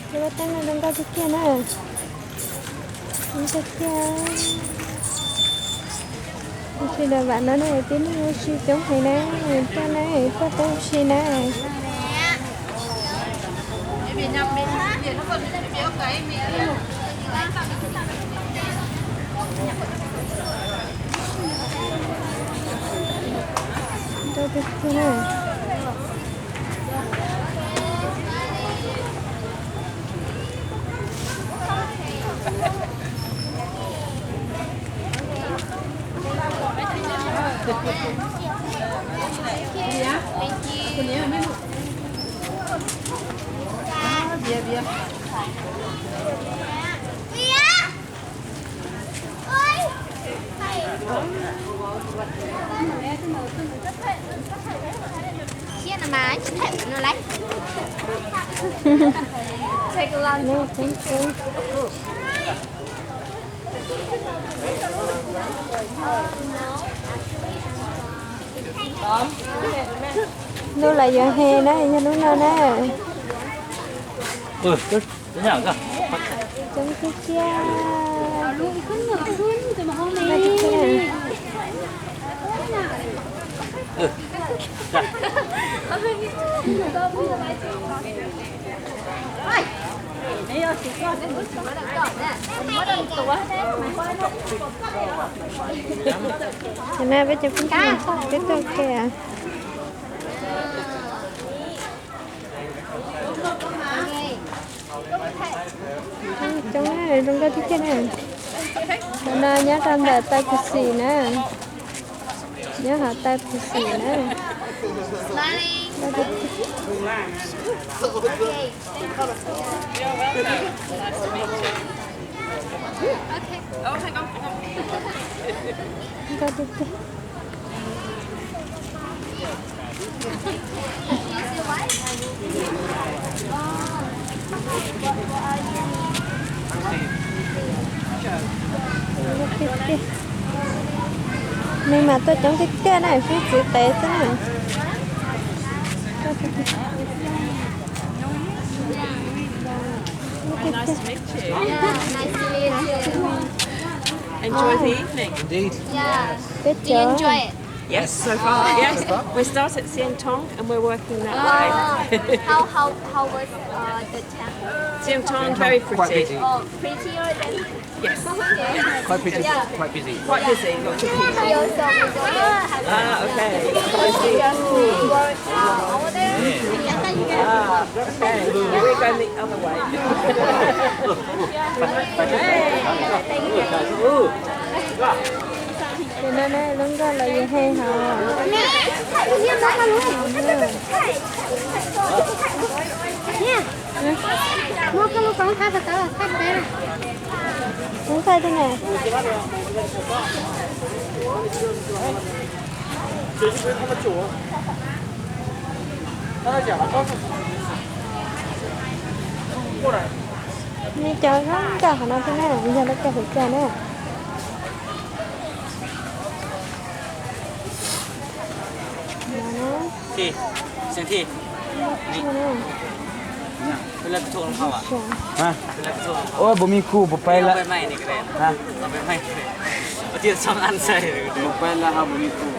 Cov ua teeb no zoo nkauj tiag tiag na. Zoo nkauj tiag. Tab sis daim vam no na tib neeg ua si coob heev na, tuaj na, tuaj teeb ua si na. Nkauj tiag tiag na. Hnub lawv yuav he na, yog hnub no na. Coob tiag tiag. Ces na peb cov phooj ywg, peb tuaj ua ke. Coob na, zoo nkauj tiag tiag na. Qhov no nyob rau ntawm Taw Phuv Xim na. Nyob hauv Taw Phuv Xim na. Nkauj tiag tiag. Nws mas tuaj coob tiag tiag na, sib txwv tev xwb na. Enjoy the evening. Peb cov. Yes, so far, yes. We start at Siang Tong and we're working that way. How, how, how was, uh, the town? Siang Tong, very pretty. Oh, prettier than Yes. Quite busy. Quite busy. Quite busy. Lots of people. Ah, okay. I see. Just work, uh, over there. Ah, okay. We're going the other way. Ces no ne, lub nkoj los yus he hov. Muab koj lub koob thaij tau, thaij peb na. Koob thaij tej na. Nws cov zoo nkauj qhov no thiab na, yog lawv cov hauv cas na. Ua, npum me kuv puas pais lawm? Puas pais lawm ho npum me kuv?